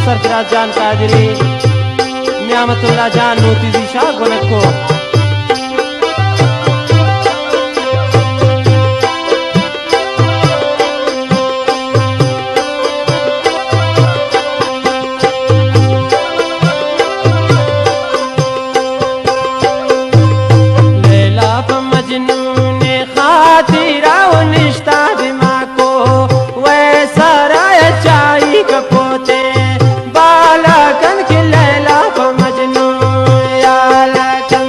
سرفراز جان قادری، نعمت اللہ جان نوتیزی شاہ گونکو۔ لیلا پہ مجنون خاطرا و نشتہ دماکو، وے سرا چائی کپوتے، بالا کن کہ لیلا پہ مجنون یالا کن۔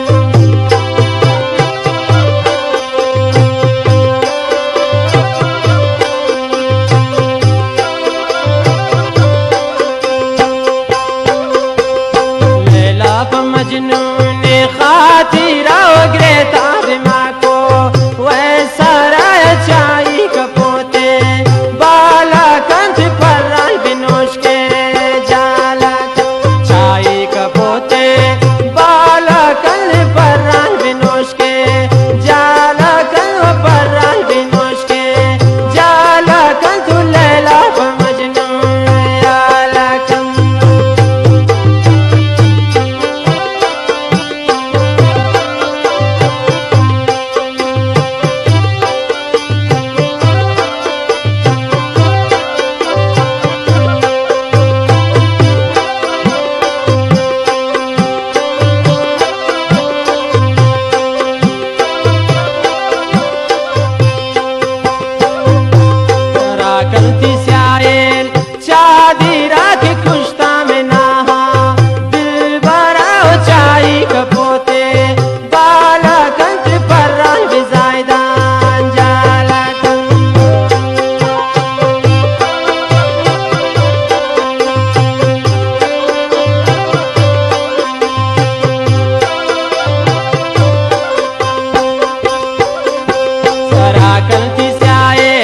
لیلا پہ مجنون خاطرا و گریتا دماکو، وے سرا چائی کپوتے، بالا کنت پران بنوش کے جالا کن۔ چائی کپوتے، بالا کنت پران بنوش کے جالا کن، پران بنوش کے جالا کن، تو لیلا پہ مجنون یالا کن۔ را کنتی سیاہیں چادرا کہ کشتا منا، دلبرا و چائی کپوتے، بالا کنت پران بزایدان جالا کن۔ سرا کنتی سیاہیں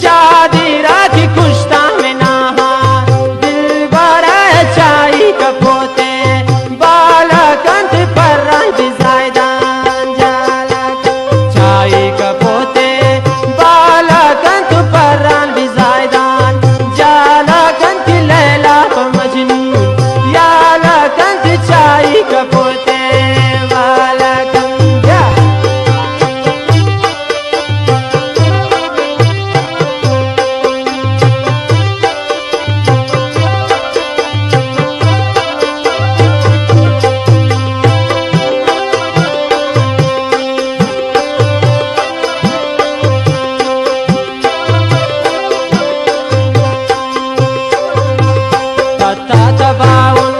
چادرا کہ کشتا منا، دلبرا چائی کپوتے، بالا کنت پران بزایدان جالا کن۔ چائی کپوتے، بالا کنت پران بزایدان جالا کن، کہ لیلا پہ مجنون یالا کنت، چائی کپوتے، بالا کن۔ پتا تباہن